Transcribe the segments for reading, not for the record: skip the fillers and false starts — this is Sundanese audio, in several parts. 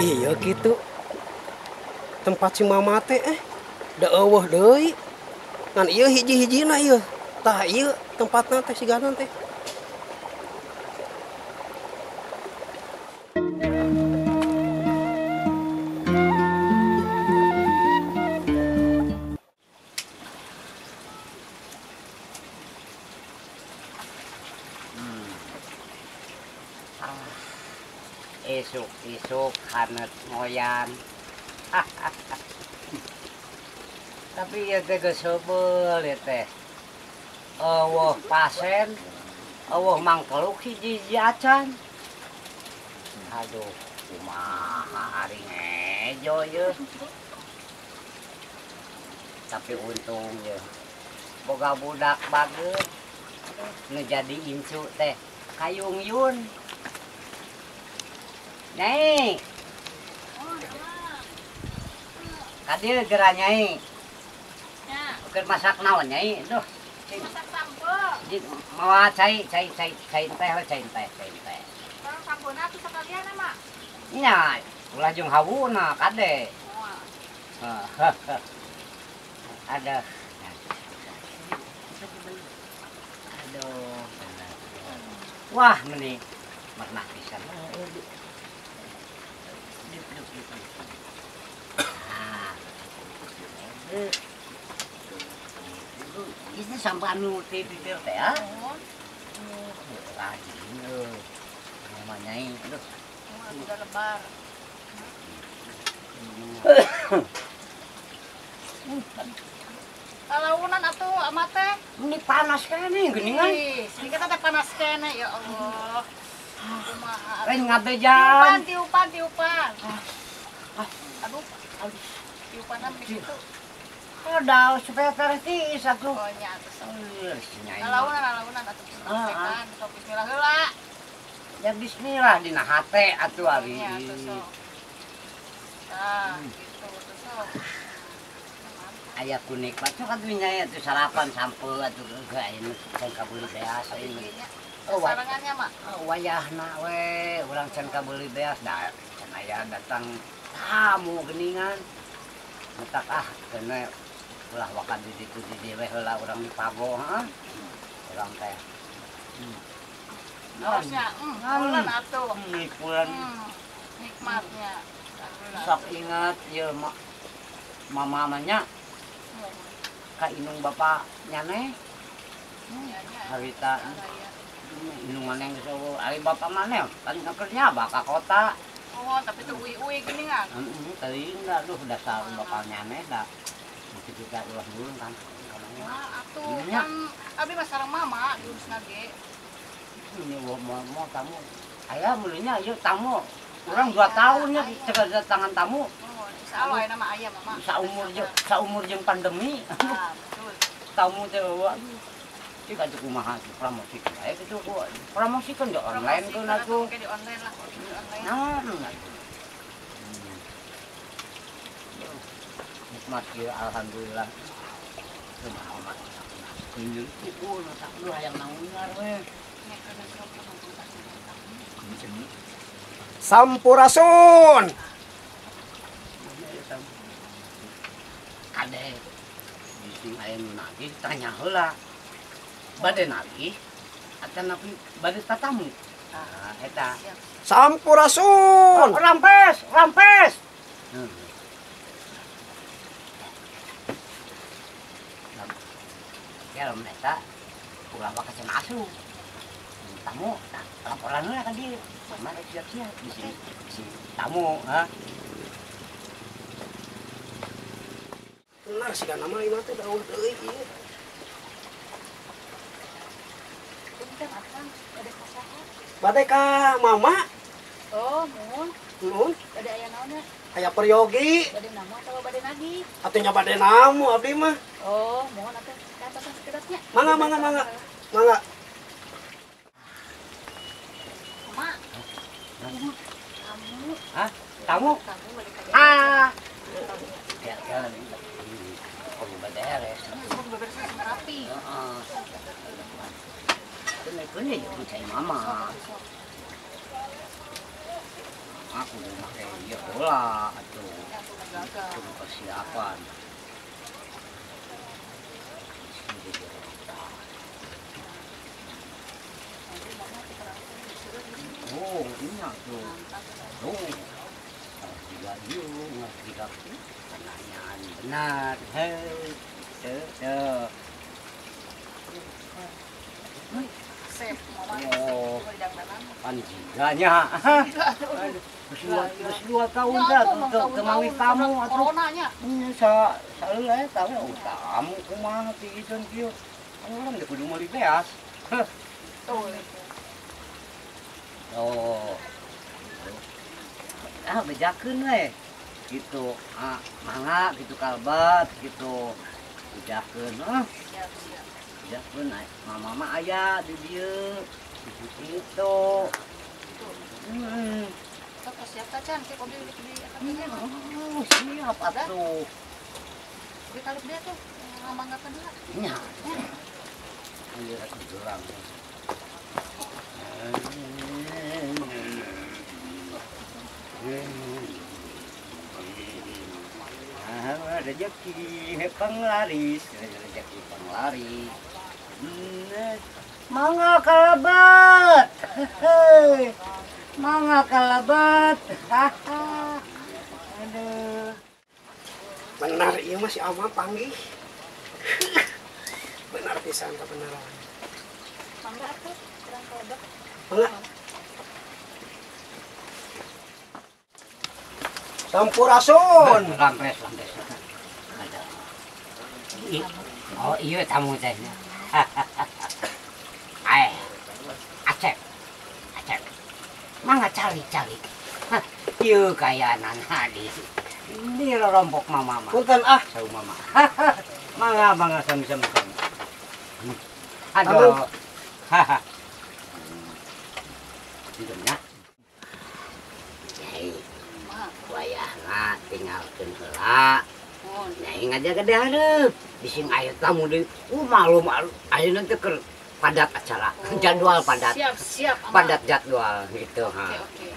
Iya gitu. Tempat si mama teh da eueuh deui. Ngan ieu hiji-hijina ieu. Tah ieu tempatna teh sigana teh. Isuk-isuk hanet ngoyan. Tapi ya teh geus heubeul ya teh. Eueuh pasen, eueuh mangkeluk hiji-hiji acan. Aduh, kumaha ari ngejo ye. Tapi untung ye. Boga budak bageut nu jadi incu teh kayung yun. Nyai. Kadieu geura nyai. Nya. Keur masak naon nyai? Duh. Masak sambel. Mawa cai cai cai cai teh we cai teh cai teh. Barang sambelna atuh sakalian mah. Nya, ulah jeung hawuna kade. Ada. Aduh. Wah, meni merenah pisan. Ini sampai anu tidur teh ya. Rajin namanya itu. Udah lebar. Kalaunan atuh ama teh. Ini panas kene geuningan. Ih, kita teh panas kene ya Allah. Kumaha. Lain ngabejan. Tiupan, tiupan, tiupan. Aduh, aduh. Tiupanan begitu. Udah supaya tertiis atuh. Oh nya atuh sok. Lalaunan lalaunan atuh bismillah. Sok bismillah heula. Ya bismillah dina hate atuh ari. Nya atuh sok. Tah, gitu atuh sok. Aya kunik mah sok atuh nya atuh sarapan sampeu atuh geus aya nu can kabeuli beas ayeuna. Oh, sarangannya mah. Wayahna we urang can kabeuli beas da can aya datang tamu geuningan. Mutak ah kena ulah wakan di ditu di dieu we heula urang di pago ha. Urang teh. Terusnya, pulan atuh. Pulan. Nikmatnya. Sok ingat ieu mama mah ka inung bapak nyaneh. Harita inung maneh geus eueuh. Ari bapak maneh kan keur nyaba ka kota. Oh, tapi tuh ui-ui gini kan? Heeh, teuing da duh dasar bakal nyaneh da. Mesti kita ulah dulu kan. Wah, atuh kan abi mah sareng mama diurusna ge. Ini mau tamu. Aya meulinya ieu tamu. Urang 2 tahun nya cegah datangan tamu. Oh, insyaallah aya mah aya mama. Saumur jeung pandemi. Ah, betul. Tamu teh eueuh. Cik atuh kumaha promosikeun aya kitu ku promosikeun di online keun atuh. Di online lah, di online. Nah. Nikmat ieu alhamdulillah. Kumaha mah. Kunjung ieu masak lu hayang nangunar we. Sampurasun. Kade bisi aya nu nagih tanya heula. Bade nagih atanapi bade tatamu. Ah, eta. Sampurasun. Oh, rampes, rampes. Ya lamun eta ulah waka cenah asup. Tamu, laporan heula ka dieu. Mama rek siap-siap di sini. Tamu, ha. Benar sigana mah ieu teh eueuh deui ieu. Bade ka mama. Oh, mun. Mun. Bade aya naon nya? Aya peryogi. Bade namu atawa bade nagih? Atuh nya bade namu abdi mah. Oh, mohon atuh ka atosan sakedapnya. Mangga mangga mangga. Mangga. Mama. Tamu. Hah? Tamu? Tamu bade ka dieu. Ah. Ya, ya. Kudu beres. Kudu beres rapi. Heeh. Kene kene ya cai mama. Aku make ieu heula atuh. Kudu persiapan. Oh, ini tuh. Oh. Tiga ieu, tiga pertanyaan benar. Hei, tuh. Oh, pan jiganya. Geus 2 tahun dah teu mawi tamu atuh. Coronanya. Nya saeula eta we tamu kumaha ti ieu kieu. Urang teh kudu meuli beas. Tuh. Oh. Ah bejakeun we. Gitu. Ah mangga gitu kalbat gitu. Bejakeun ah. Siap, siap. Bejakeun mama mah aya di dieu. Gitu. Heeh. Sok siap tacan ke mobil di Oh, siap atuh. Di kalip dia tuh ngamanggakeun heula. Nya. Ieu atuh geurang. Rezeki penglaris, rezeki penglaris. Mangga kalabat. Mangga kalabat. Aduh. Benar ieu mah si Ama panggih. Benar pisan kebenaran. Mangga atuh, urang kalabat. Mangga. Sampurasun. Rampes, rampes. Ada. Oh, iya tamu teh. Ai. Acep. Acep. Mangga calik-calik. Ieu kayanan di. Ini rompok mama mah. Punten ah. Sau mama. Mangga mangga sami-sami. Aduh. Haha. Tidurnya. Nyai. Wayahna tinggalkeun heula. Nyai ngajaga gede hareup. Bising aya tamu deui. Malu malu. Ayeuna teh keur padat acara. Oh, jadwal padat. Siap, siap. Ama. Padat jadwal gitu, ha. Oke, oke.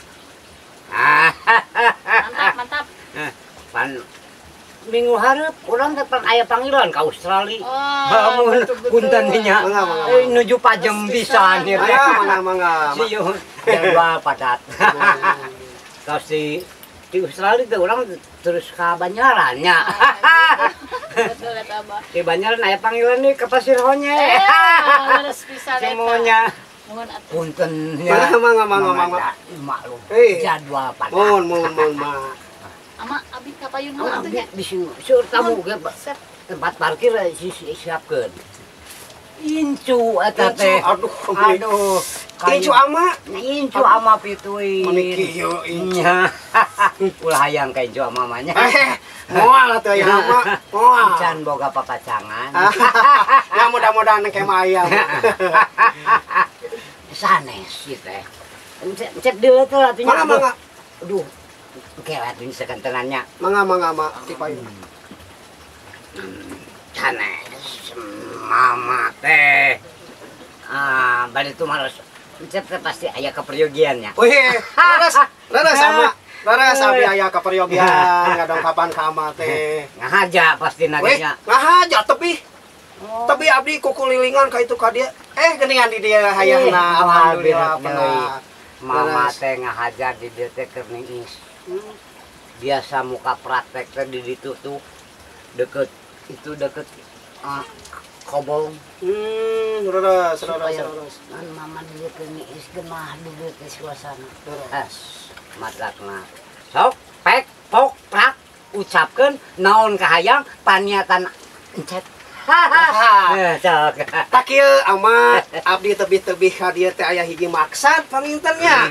Mantap, mantap. Pan minggu hareup urang teh pan aya panggilan ka Australia. Oh, punten nya. Nuju pajem pisan ieu teh. Mangga, mangga. Sieu jadwal padat. Terus di Australia teh urang terus ka Banjaran nya. Betul eta Abah. Di Banjaran aya panggilan deui ka Pasir Honye. Leres pisan eta. Semuanya. Mohon atuh. Punten nya. Mangga, mangga, mangga. Maklum. Jadwal padat. Mohon, mohon, mohon, mah. Ama abi ka payun heula atuh nya. Bisi seueur tamu ge tempat parkir siapkeun. Incu eta teh. Aduh, aduh. Incu ama. Incu ama pituin. Meni kieu incu. Ulah hayang ka incu ama mah nya. Moal atuh aya ama. Moal. Can boga papacangan. Ya mudah-mudahan engke mah aya. Sanes ieu teh. Encep deui teh atuh nya. Mangga mangga. Aduh. Engke atuh sakantenan nya. Mangga mangga ama ti payun. Sanes mama teh. Ah, bade tumaros. Encep teh pasti aya keperyogiannya. Wih, leres, leres ama. Leres abi aya keperyogian ngadongkapan ka ama teh. Ngahaja pasti naganya. Ngahaja tebih. Tapi abdi kukulilingan ka itu ka dia. Geuningan di dia hayangna alhamdulillah pernah. Mama teh ngahaja di dieu teh keur niis. Biasa muka praktek teh di ditu tuh deket itu deket kobong. Leres, leres, leres. Kan mama di dieu keur niis gemah di dieu teh suasana. Leres. Matakna. Sok pek pok prak ucapkeun naon kahayang paniatan encet. Hahaha. Tak kieu ama abdi tebih-tebih ka dieu teh aya hiji maksad panginten nya.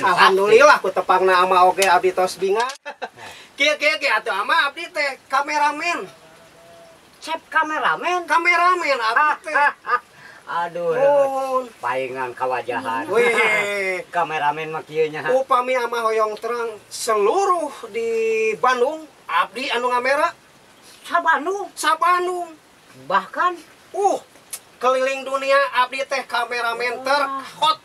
Alhamdulillah ku tepangna ama oge abdi tos binga. Kieu kieu kieu atuh ama abdi teh kameramen. Cep kameramen? Kameramen abdi teh. Aduh, paingan kawajahan. Wih, kameramen mah kieu nya. Upami ama hoyong terang seluruh di Bandung abdi anu ngamera. Sa Bandung? Sa Bandung. Bahkan keliling dunia abdi teh kameramen terhot.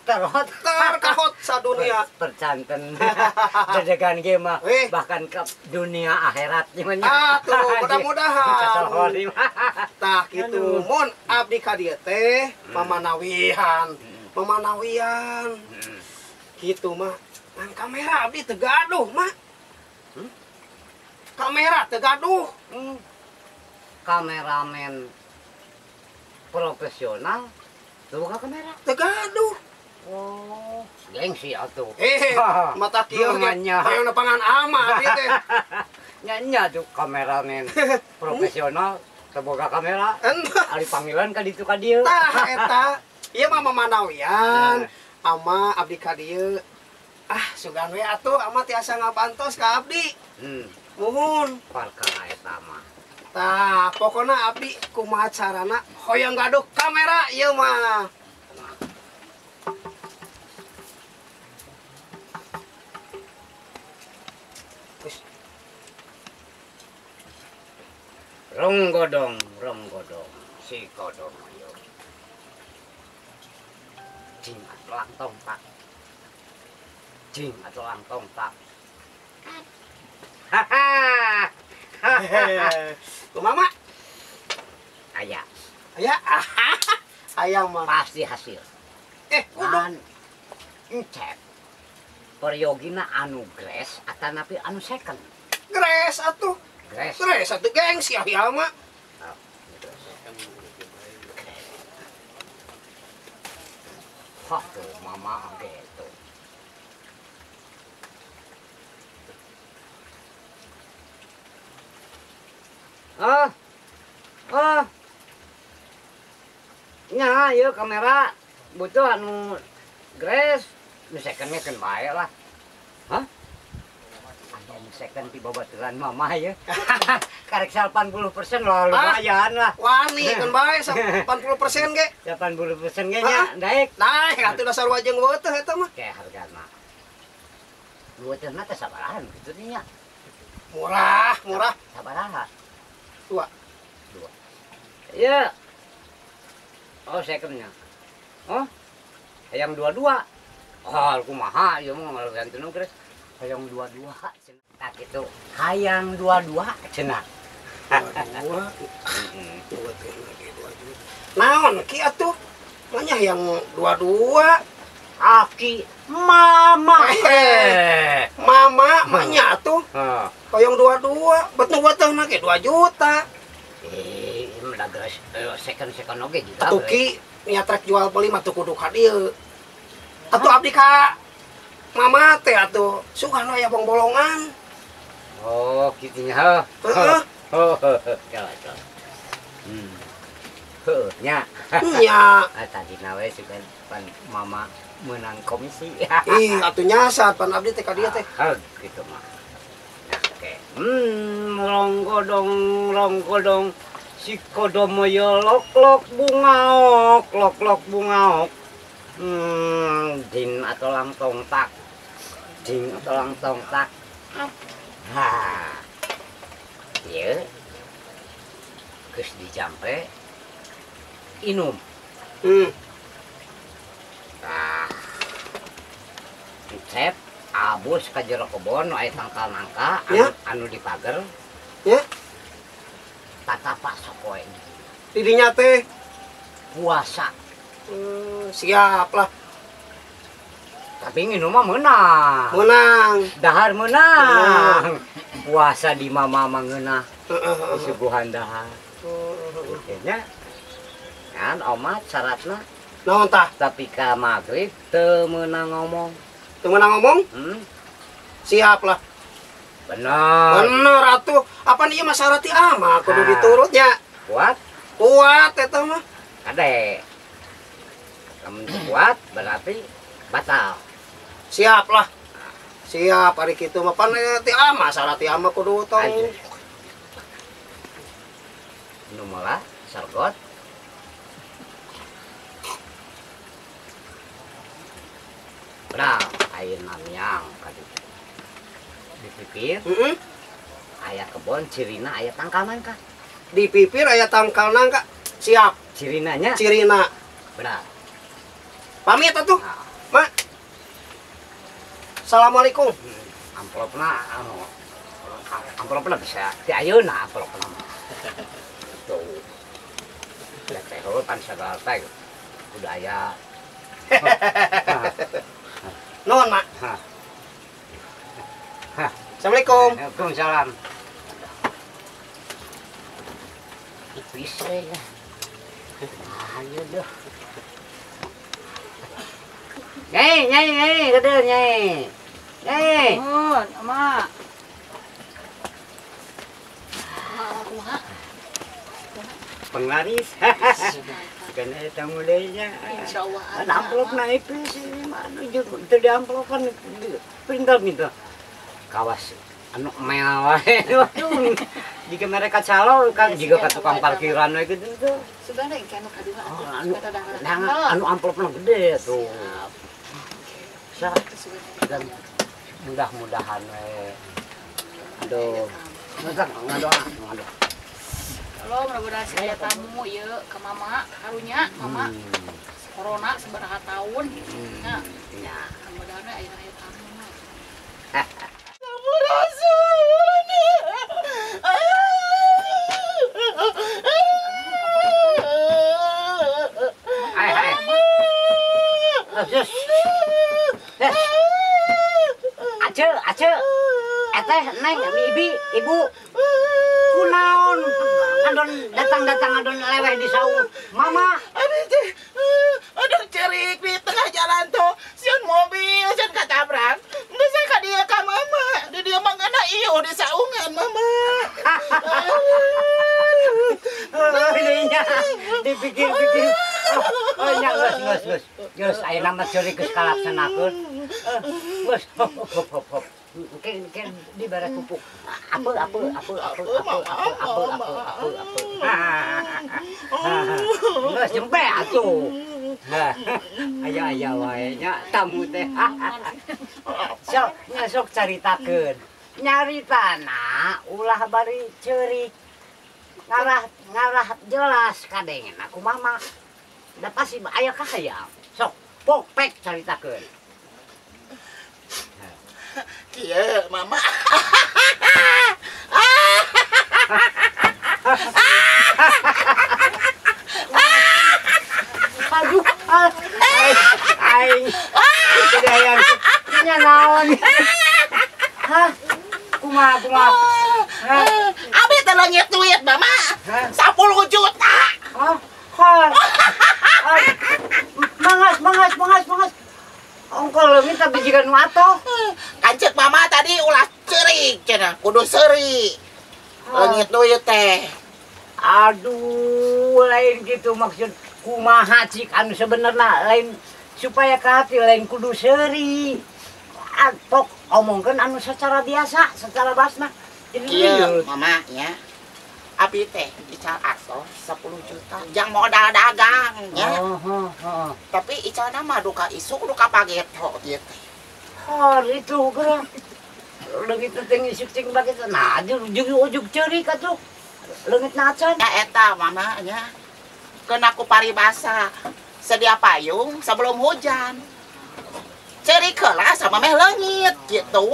Terhot. Terkahot sadunia. Percanten. Dedegan ge mah bahkan ke dunia akhirat gimana. Ah tuh mudah-mudahan. Tah kitu mun abdi ka dieu teh mamanawian. Mamanawian. Kitu mah ngan kamera abdi teu gaduh mah. Kamera teu gaduh. Kameramen profesional teu boga kamera. Teu gaduh. Oh, gengsi atuh. Mata kieu ge hayang nepangan ama abdi teh. Nya tuh kameramen profesional teu boga kamera. Ari panggilan ka ditu ka dieu. Tah eta. Ieu mah mamanawian. Ama abdi ka dieu. Ah, sugan we atuh ama tiasa ngabantos ka abdi. Muhun. Perkara eta mah. Tah, pokona abdi kumaha carana hoyong gaduh kamera ieu mah. Ronggodong, ronggodong, si godong ayo. Jing atuh langtong tak. Jing atuh langtong tak. Haha. Kumaha? Aya. Aya. Aya mah pasti hasil. Kudu encep. Peryogina anu grace atanapi anu second. Grace atuh. Grace. Grace atuh gengsi aya mah. Hah tuh mama gitu. Ah. Ah. Nya ieu kamera butuh anu grace, nu secondnya keun bae lah. Hah? Second di babaturan mama ya. Karek 80% lah lumayan lah. Wani kan bae 80% ge. 80% ge nya daek. Daek atuh dasar wajeng weutuh eta mah. Kayak hargana. Weutuhna teh sabaraha kitu nya. Murah, murah. Sabaraha? Dua. Dua. Iya. Oh, secondnya. Oh. Hayang dua-dua. Oh, kumaha ieu mah ganti nu geus. Hayang dua-dua cenah. Tak gitu. Hayang dua-dua cenah. Dua-dua. Dua teh lagi 2 juta. Naon ki atuh? Manya hayang dua-dua. Aki mama. Mama manya atuh. Hayang dua-dua, bet nu weuteuna ge 2 juta. Mah geus second-second oge juga. Atuh ki niat rek jual beli mah tuh kudu ka dieu. Atuh abdi ka mama teh atuh sugan aya bongbolongan. Oh, kitu nya. Heeh. Heeh. Heuh nya. Nya. Tadi na we sugan pan mama meunang komisi. Ih, atuh nyasar pan abdi teh ka dieu teh. Heuh, kitu mah. Oke. Ronggodong ronggodong si kodomoyo lok lok bungaok lok lok bungaok. Din atau langtong tak. Ding atau langtong tak. Ha. Ieu geus dijampe inum. Tah. Encep abus ka jero kebon aya tangkal nangka anu di pager. Ya. Tatapak sokoe. Didinya teh puasa. Siap lah. Tapi nginum mah meunang. Meunang. Dahar meunang. Puasa di mama mangeunah. Disuguhan dahar. Kayaknya kan omat syaratna. Naon tah? Tapi ka magrib teu meunang ngomong. Teu meunang ngomong? Siap lah. Bener. Bener atuh. Apan ieu mah syarat ti ama kudu diturutnya. Kuat? Kuat eta mah. Kade. Lamun kuat berarti batal. Siap lah. Siap ari kitu mah pan ti ama syarat ti ama kudu tong. Nu molah sargot. Nah, ayeuna miang ka ditu. Di pipir. Aya kebon cirina aya tangkal nangka. Di pipir aya tangkal nangka. Siap. Cirinanya? Cirina. Benar. Pamit atuh. Nah. Assalamualaikum. Amplopna anu amplopna bisa ti ayeuna amplopna. Tuh. Ya teh pan sagala teh kudu aya. Nuhun, Mak. Assalamualaikum. Waalaikumsalam. Ipis ya. Ayo duh. Nyai, nyai, nyai, gede nyai. Nyai. Nuhun, Mak. Kumaha? Penglaris. Kan eta mulainya. Insyaallah. Amplopna ipis ini mah anu jeung teu diamplopan pinter-pinter. Kawas anu mel wae. Jika mereka calo kan jika ka tukang parkiran we kitu tuh. Sebenarnya engke anu kadua atuh. Anu amplopna gede tuh. Dan mudah-mudahan we. Aduh. Ngadoa, ngadoa. Lo mudah-mudahan segala tamu ieu ke mama karunya mama. Corona sabaraha tahun. Nah, ya mudah-mudahan aya aya tamu. Sampurasun. Hai hai. Ace, ace. Eteh neng ibi, ibu. Kunaon andon datang-datang andon leweh di saung. Mama, aduh cerik di tengah jalan tuh. Sieun mobil, sieun katabrak. Geus saya ka dieu ka mama. Di dieu mah ngeuna ieu di saungan mama. Oh, nya dipikir-pikir. Oh, nya geus geus geus. Geus ayeuna mah ceurik geus kalaksanakeun. Geus hop hop hop hop. Mungkin di barat pupuk. Apa apa apa apa apa apa apa apa apa. Geus jempe atuh. Aya aya wae nya tamu teh. Sok nya sok caritakeun. Nyaritana ulah bari ceurik. Ngarah ngarah jelas kadengen aku mama. Da pasti aya kahayang. Sok pokpek caritakeun. Kieu mama. Aduh, aing jadi hayang nya naon? Hah? Kumaha kumaha? Abi teh leungit duit mama. 10 juta. Hah? Hah. Mangas mangas mangas mangas. Ongkol leungit tapi jiga nu atoh. Kancek mama tadi ulah ceurik cenah, kudu seuri. Leungit duit teh. Aduh, lain gitu maksud kumaha cik anu sebenarnya lain supaya ke hati lain kudu seuri. Pok omongkeun anu secara biasa, secara basna. Iya, mama ya. Abi teh ical aso 10 juta jang modal dagang nya. Oh, oh. Tapi icalna mah duka isuk duka pageto ieu teh. Hor itu geura. Leungit teh isuk cing bageto. Nah, ujug ceurik atuh. Leungit nacan. Ya eta mama nya. Keuna ku paribasa sedia payung sebelum hujan. Ceurik heula sama meh leungit gitu.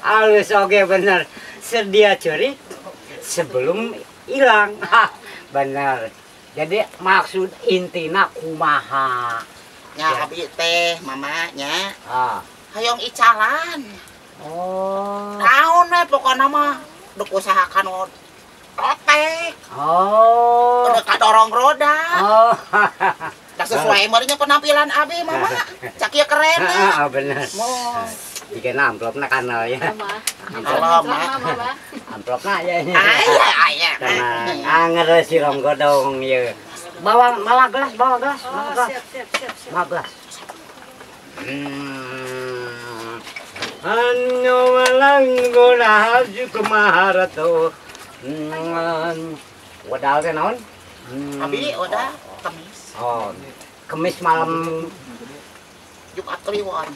Halus oge bener. Sedia ceurik sebelum hilang. Bener. Jadi maksud intina kumaha? Nya abi teh mama nya. Hayong icalan. Oh. Naon we pokona mah dek usahakan rotek. Oh. Dek kadorong roda. Oh. Tak sesuai meureunnya penampilan abi mama. Cak ieu keren. Heeh, bener. Jika amplopna kanal ya. Amplopna ya. Aya aya. Tenang, anger si ronggodong ieu. Bawa malah gelas, bawa gelas, bawa gelas. Siap, siap, siap, siap. Bawa gelas. Anu walang guna haji kumaharato. Wadal teh naon? Abi wadah kemis. Oh, kemis malam Jumat Kliwon.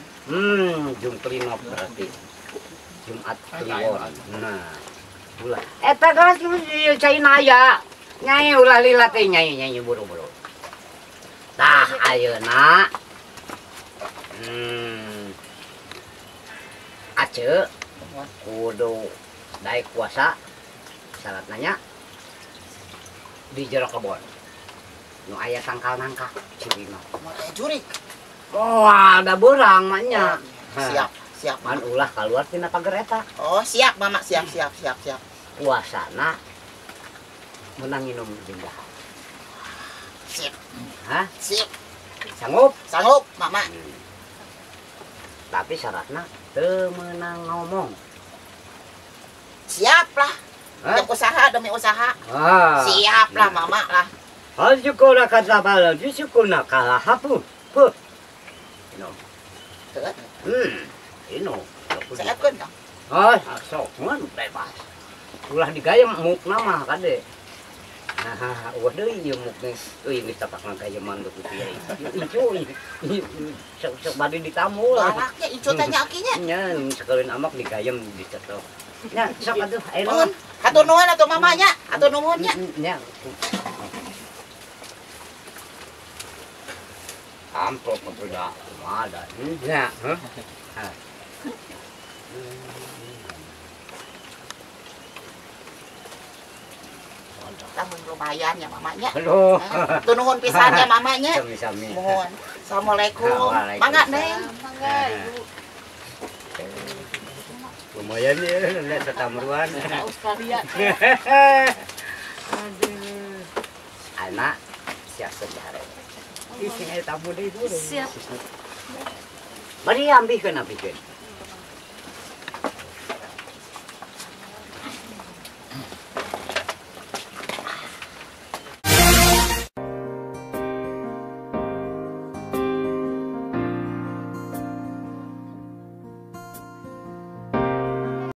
Jumat Kliwon berarti. Jumat Kliwon. Nah, ulah. Eta geus ieu cai naya. Nyai ulah lila teh nyai nyai buru-buru. Tah ayeuna Ace kudu daek puasa syarat nanya di jero kebon. Nu aya tangkal nangka cirina. Moal aya jurik. Moal da beurang mah nya. Siap, siap. Man ulah kaluar tina pager eta. Oh, siap Mama, siap siap siap siap. Puasana menang minum jeung dahar. Siap. Hah? Siap. Sanggup? Sanggup, Mama. Tapi syaratna teu meunang ngomong. Siap lah. Demi usaha, demi usaha. Ah. Siap lah Mama lah. Hajukuna katabala jusukuna kalahapu. Puh. Ino. Ino. Siapkeun dong. Oh, sok mun bebas. Ulah digayem mukna mah kade. Nah, eueuh deui ieu muk geus. Euy geus tapak ngagayeman teu kieu. Incu. Sok bade ditamu lah. Galaknya incu teh nya akinya. Nya sakalin amak digayem dicetok. Nya sok atuh ayeuna. Hatur nuhun atuh mamanya, hatur nuhun nya. Nya. Amplop udah ada. Nya. Namun lumayan ya mamanya. Aduh. Tuh nuhun pisan ya mamanya. Sami-sami. Mohon. Assalamualaikum. Mangga Neng. Mangga Ibu. Lumayan ya, lihat setamruan. Australia. Aduh. Anak siap sejarah. Ih, sing aya tamu deui. Siap. Mari ambihkeun ambihkeun.